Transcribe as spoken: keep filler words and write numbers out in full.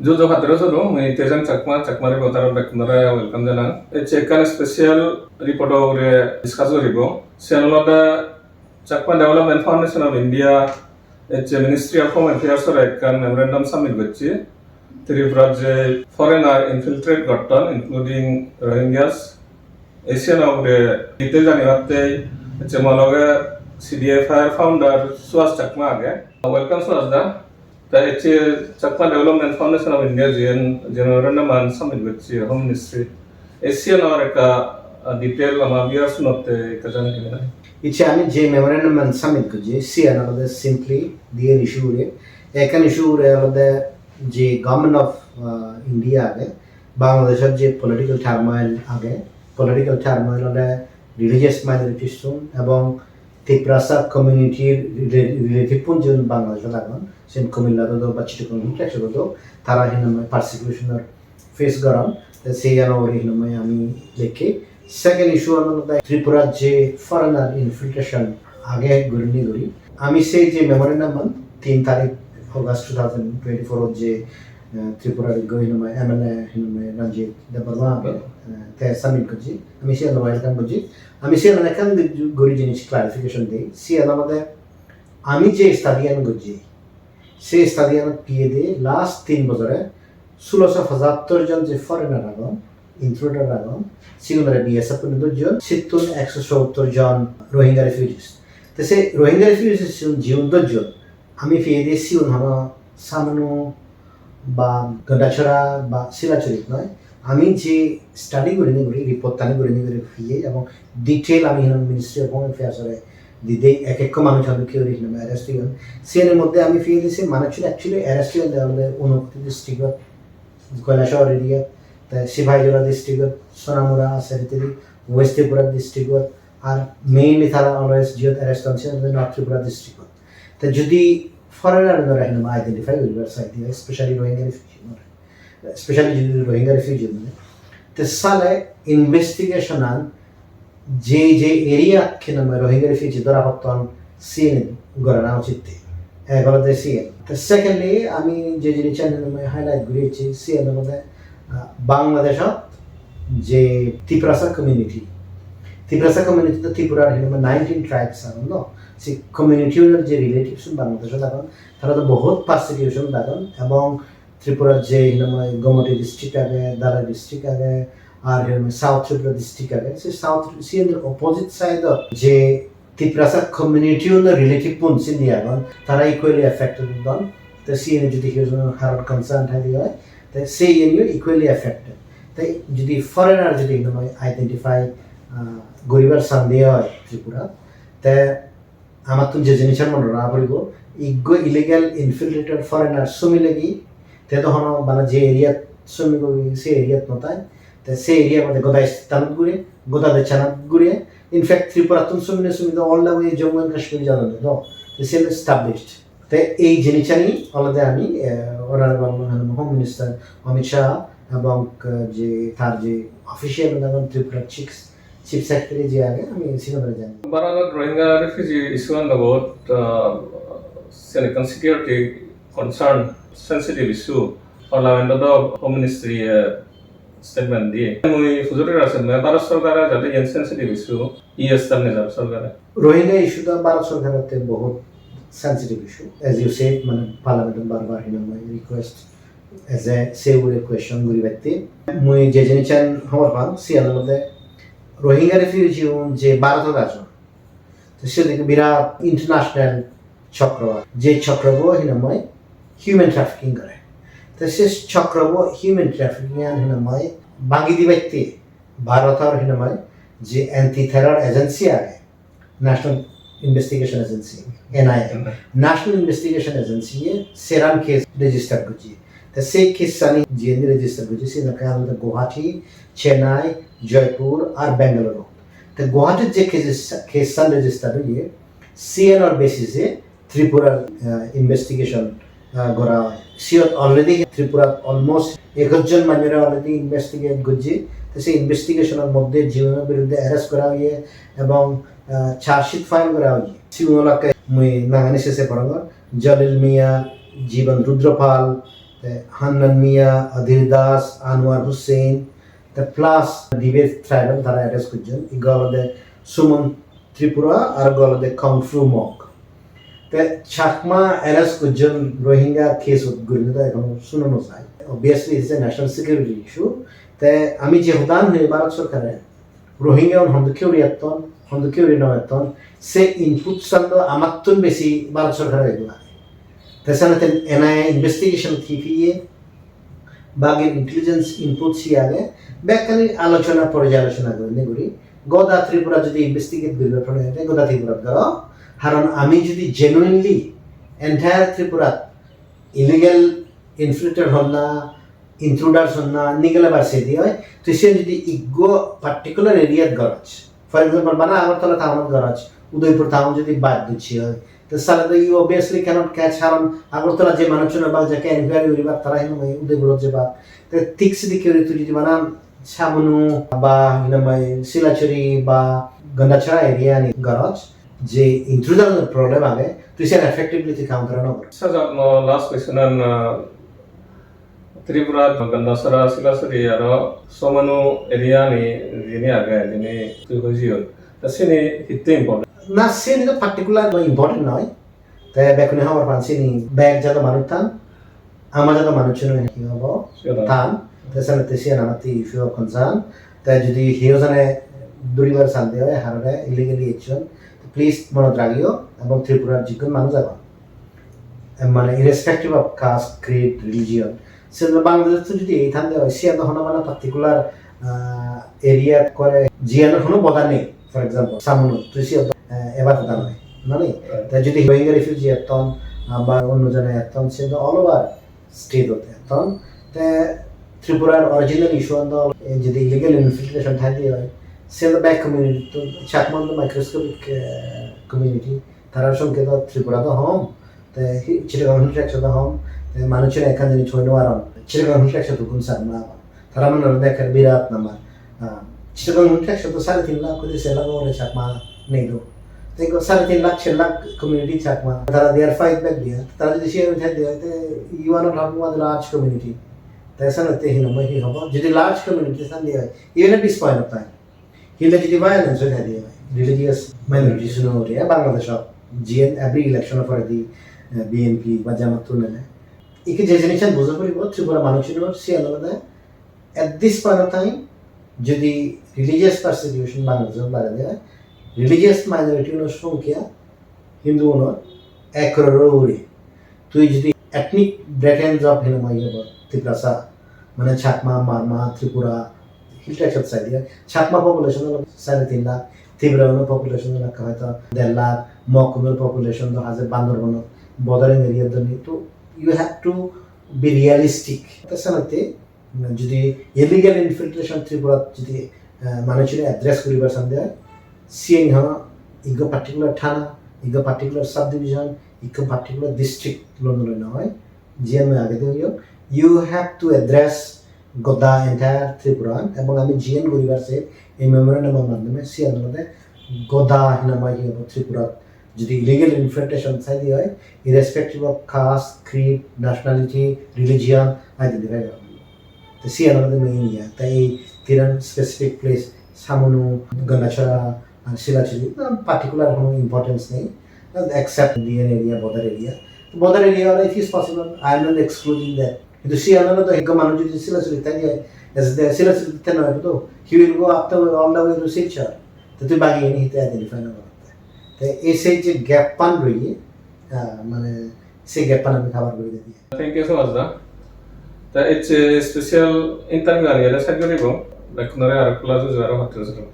Juju patturu suru, mui Tejan Chakma, Chakma Reporter bekkunore welcome janang. Ecche ekkan special report ugure discuss guribo. Siyan olode Chakma Development Foundation of India, ecche Ministry of Home Affairs ore ekkan memorandum submit gocche. Tripura je foreigner infiltrate gotton, including Rohingyas, ei siyan ugure detail janibatte ecche mo loge C D F I founder Suhas Chakma age. Welcome Suhas da. Te ecche Chakma Development Foundation of India jiyen, jiyen memorandum an submit gocche Home Ministry. Ei siyanor ekka, ah, detail ama viewers unotte ekka janei dibe na? Ecche ami je memorandum an submit gocchi, siyan olode simply diyen issue ugure. Ekkan issue ugure olode je Government of, ah, India age, Bangladeshot je political turmoil age, political turmoil olode religious minorities-un ebong Tiprasa community-r rela-, relative-un jiun Bangladeshot agon, sen Tamil Nadu do ba Chittagong complex-ot do, tara hinamai persecution-or face goron, te se ano uri hinamai ami lekki. Second issue ano olode Tripura je foreigner infiltration age gurinei guri. Ami se je memorandum an tin tarik August two thousand twenty-four-ot je, eh, Tripura-r ekko hinamai M L A hinamai Ranjit Debbarma age, eh, te submit gocchi. Ami se welcome gocchi. Ami siyan ekkan guri jinis clarification dei. Siyan olode ami je study an gojji, se study anot piyede last tin bojore sulosho pochattor jon je foreigner agon, intruder agon, sigunore B S F une dojjon, sittun ekso sottor jon Rohingya refugees. Te se Rohingya refugees sigun jiun dojjon, ami piyede sigun hono Samanu ba Gandachara ba Silachurit noi, ami je study gurinei guri, report tani gurinei guri piye ebong detail ami hinamai Ministry of Home Affairs ore didei ek ekko manuj hodo ki guri hinamai arrest oyon. Siyanor moddhe ami piyede se manuchun actually arrest oyon de olode Unakoti district-ot, Kailasahar area, te Sipahijola district-ot, Sonamura, Asartali, West Tripura district-ot, ar mainly tara always jiyot arrest on siyan olode North Tripura district-ot. Te judi foreigner-unore hinamai identify guribar saide, especially Rohingya refugee-unore, especially judi Rohingya refugee-unore, te sale investigation-an je je area-t hinamai Rohingya refugee dhora potton siyen gorana uchit. Ek olode siyen. Te secondly, ami je jinissan hinamai highlight guri ecchi, siyen olode, ah, Bangladeshot je Tiprasa community, Tiprasa community to Tripura-r hinamai nineteen tribes agon, no? Se community-unor je relatives Bangladeshot agon, tara to bohut persecution agon, ebong Tripura-r je hinamai Gomati district age, Dhalai district age, ar hinamai South Tripura district age. Se South, siyenor opposite side-ot je Tiprasa community-unor relative-un sindi agon, tara equally affected don. Te siyeni judi hiyo jon haror concern thai de oi, te siyeniyo equally affected. Te judi foreigner judi hinamai identify, ah, guribar sande oi Tripura, te amattun je jinissan mone raga poribo, ekko illegal infiltrated foreigner sumi legi, te do hono bana je area-t sumi goi, se area-t no thai, te se area mane goda state-anot guri, goda dejchanot guri, in fact, Tripura-ttun sumi ne sumi do all the way Jammu and Kashmir jadonde do, te se established. Te ei jinissani olode ami, eh, Honorable Home Minister Amit Shah ebong, eh, je tar je official-un agon Tripura Chief Chief Secretary je age, ami sigunore jani. Bharotot Rohingya refugee issue-an lobot, ah, siyen ekkan security concern, sensitive issue. Parliament-ot do Home Ministry-e statement diye. Mui pujor gora semme Bharat sorkare jate iyen sensitive issue, yes, ta Nizam sorkare. Rohingya issue ta Bharat sorkarotte bohut sensitive issue. As you said, mane Parliament-ot bar bar hinamai request eje se ugure question guribatte. Mui je jinissan hobor pang, siyan olode Rohingya refugee-un je Bharotot ajon, to siyot ekko birat international chokro age. Je chokrobo hinamai human trafficking gore. To se chokrobo human trafficking-an hinamai bhangi dibatte Bharotor hinamai je anti terror agency age, National Investigation Agency, N I A. National Investigation Agency-e seran case register gojje. Te se case-ani jiyeni register gojje, siyen ekka olode Guwahati, Chennai, Jaipur ar Bengaluru. Te Guwahati je case, case-an register oye, siyenor basis-e Tripura, ah, investigation, ah, gora oi. Siyot already Tripura almost ekojjon manjore already investigate gojje. Te se investigation-or moddhe jiunor biruddhe arrest gora oye ebong, ah, charge sheet file gora oye. Sigun olakke mui nangani sese parongor. Jalil Mia, Jiban Rudra Pal, Te Hannan Mia, Adil Das, Anwar Hussain, te plus dibe tribe tara arrest gojjon. Igga olode Suman Tripura ar igga olode Kung Fu Mok. Te Chakma arrest gojjon Rohingya case-ot gurinei do ekhono suno no jai. Obviously, it's a national security issue. Te ami je hodan hoi Bharat sorkare Rohingya un hondokke guri etton, hondokke guri no etton, se input san do amattun besi Bharat sorkare idu age. Te senotte N I A investigation hi hi ye, bagir intelligence input hi age, bekkani alochona porjalochona gurinei guri, goda Tripura jodi investigate guribar proyojon age, goda Tripura goro, haron ami jodi genuinely entire Tripura illegal infiltrator honna, intruders honna nigelebar sedi oi, to siyen jodi iggo particular area-t goroj, for example, bana Agartala town-ot goroj, Udaipur town jodi bad docche oi, to sale to you obviously cannot catch, haron Agartala je manuchun obak jake enquiry guribak tara hinamai Udaipurot jebak, te thik sedokke guri tui jodi bana Samunu ba hinamai Silachuri ba Gandachara area-ni goroj, je intruder problem age, tui siyen effectively tui counter no goroj. Sir, mo last question-an, uh, Tripura, Gandachara, Silachuri aro Samunu area-ni jini age, jini tui hoijiyon. Ta sini hitte important? Na, sini to particular important noi. Te bekkune hobor pan sini bek jado manuj tan, ama jado manuchun hi hobo tan. Te senotte siyan amatte issue of concern. Te jodi hiyo jone duribar sande oi harore illegally ecchon, please monot ragiyo, ebong Tripurar jigun manuj agon, eh, mane irrespective of caste, creed, religion, se Bangladesh to jodi ei thande oi, siyan to hono mane particular, ah, area kore, jiyan hono border nei. For example, Samunu, tui siyot, eh, ebar hoda noi, nani? Right. Te jodi Rohingya refugee etton, ah, ba onno jone etton, se to all over state-ot etton. Te Tripurar original issue-an do, eh, jodi illegal infiltration thai de oi, se to bek community to, Chakma to microscopic, eh, community. Tarar songkya to Tripura to hom, te hi-, Chittagong Hill Tracts-o do hom, te manuchune ekkan jinis hoi no paron. Chittagong Hill Tracts-o do gun Chakma agon. Tara mane olode ekkere birat number. Ah, Chittagong Hill Tracts-o do sare tin lakh koi ser lakh ugure Chakma nei do. Te ikko sare tin lakh, ser lakh community Chakma. Tara they are fight back there. Tara jodi siyan thai de, te you are not talking about the large community. Te senotte hi number hi hobo? Jodi large community san de, even at this point of time, hille jodi violence oi thai de, religious minorities-uno ugure, Bangladesh-ot, jiyen every election-o poredi, eh, B N P ba Jamaat-tun ele. Ikke je jinissan buja poribo, Tripura manuchunor siyan olode, at this point of time, jodi religious persecution Bangladesh-ot bare de, religious minority-unor songkya Hindu-unor ek crore-or ugure. Tui jodi ethnic breakdown of hinamai iyebot Tiprasa, mane Chakma, Marma, Tripura, Hill Tracts-ot sai de, Chakma population olo sare tin lakh, Tripura-unor population olo hoyto der lakh, Mok-unor population do haje Bandarbanot, bordering area do nei. To you have to be realistic. Te senotte jodi illegal infiltration Tripurat jodi, eh, manuchune address guribar sande oi, siyen hono ikko particular thana, ikko particular subdivision, ikko particular district loi noi, jiyan mui agede hoyong, you have to address goda entire Tripura, ebong ami jiyan guribar se ei memorandum-or maddhome siyan olode goda hinamai hi hobo Tripurat jodi illegal infiltration thai de oi, irrespective of caste, creed, nationality, religion, identify gora poribo. Te siyan olode main iya. Te ei tinan specific place, Samunu, Gandachara, ar Silachuri, na particular hono importance nei, except Indian area, border area. Border area, if is possible, I am not excluding that. Hintu siyan olode ekko manuj jodi Silachuri thai de oi, as the Silachuri thai noi to, he will go after all the way to Silchar. Te tui bagi ini hite identify no gorotte. Te ei se je gap-an roye, ah, mane se gap-an ami cover guri dei. Thank you so much, da. Te ei je special interview ani ere sar guribo, bekkunore aro kula juju aro hotte sero.